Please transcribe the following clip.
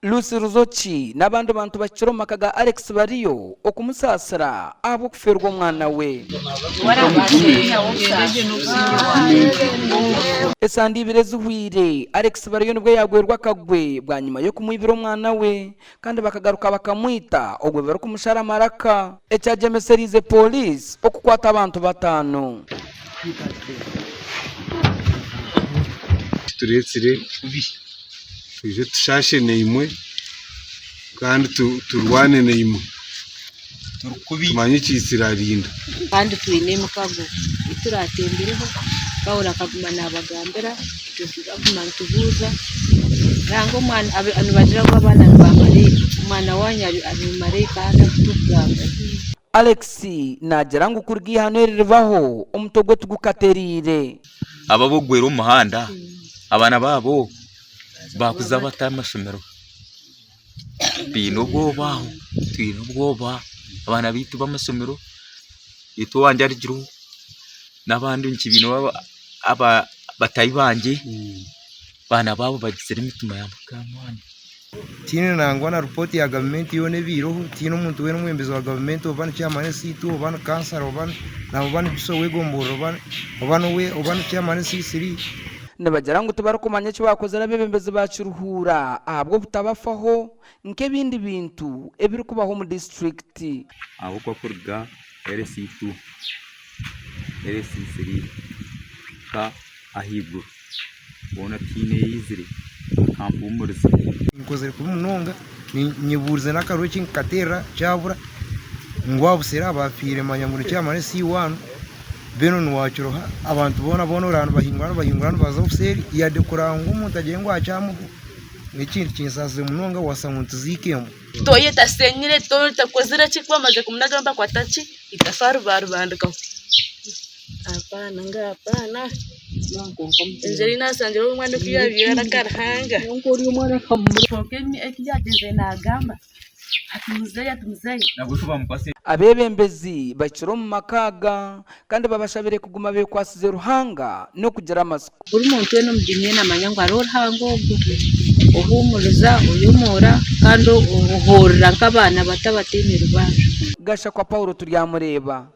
Lucy Ruzoki n'abandi bantu bahikire omu maka ga Alex Bariyo okumusaasira ahabw'okufeerwa omwana we. Esande ibiri ezihweire, Alex Bariyo nibwo yaagwerwa akagwe bwanyima y'okumwibira omwana we kandi bakagaruka bakamwita obwo barikumushara amaraka ekyagyemesereize pooriisi okukwata abantu bataano. Tureetsire twije tushaashe naimwe kandi turwane naimwe tumanye ekiitsire arinda. Kandi twine emikago ei turatembireho, Paulo akaguma naabagambira, itwe tukaguma nitubuuza, nangwa omwana nibagira ngu abaana ni baamaraika, omwana waanyu ari maraika hati arikutugambira. Alex naagira ngu kuruga eihano eri ribaho, omutwe gwe tigukatereire. Abo ab'okugwera omu muhanda abaana baabo baakuza bata aha mashomero? Baine obwoba aho, twine obwoba abaana baitu b'amashomero, itwe owangye arigireho n'abandi omu kibiina bataahi bangye abaana baabo bagizire emitima ya mukaamwana. Tihaine nangwa na ripooti ya gavumenti yoona ebaireho, tihaine omuntu weena omwebembezi wa gavumenti oba ni chairman C2 oba ni kansara oba ni DISO ow'egomborora oba ni chairman C3. Nibagira ngu tibarikumanya eki baakozire abeebembezi ba Kiruhura ahabw'obutabafaho nk'ebindi bintu ebirikubaho omu disiturikiti. Ahabw'okuba kuruga LC2, LC3 kuhika ahaiguru. Hoona tihaine eyaizire akampuumuriza. Nkozire kubi munonga, nyebuurize n'akaroho eki nkateerera kyabura, ngu aha buseeri aha baafiire manya ngu ni chairman C1, Benon Wakiroha, abantu boona boona oraba nibahingura nibahingura nibaza obuseeri yade kuraba ngu omuntu agire ngu akyamuho, n'ekintu kinsaasize munonga waashusha ngu nituziika embwa. Toilet etasenyire, toilet etakozire ki, ku bamaze kumunagamu bakwata ki itafaari baaribandikaho. Apaana ngu apaana, enju ei naashangireho omwana oku yaabaire ari aka Ruhanga. Kwonka eki yaagyenzire naagamba ati muzeeyi ati muzeeyi. Abeebembezi bahikire omu maka aga kandi babashabire kuguma beekwatsize Ruhanga n'okugira amatsiko. Buri muntu weena omu diini ye naamanya ngu hariho Ruhanga ogwo ohuumuriza, oyomoora kandi ohoorera nk'abaana bato abataine rubanja. Gashakwa Paulo Turyamureeba.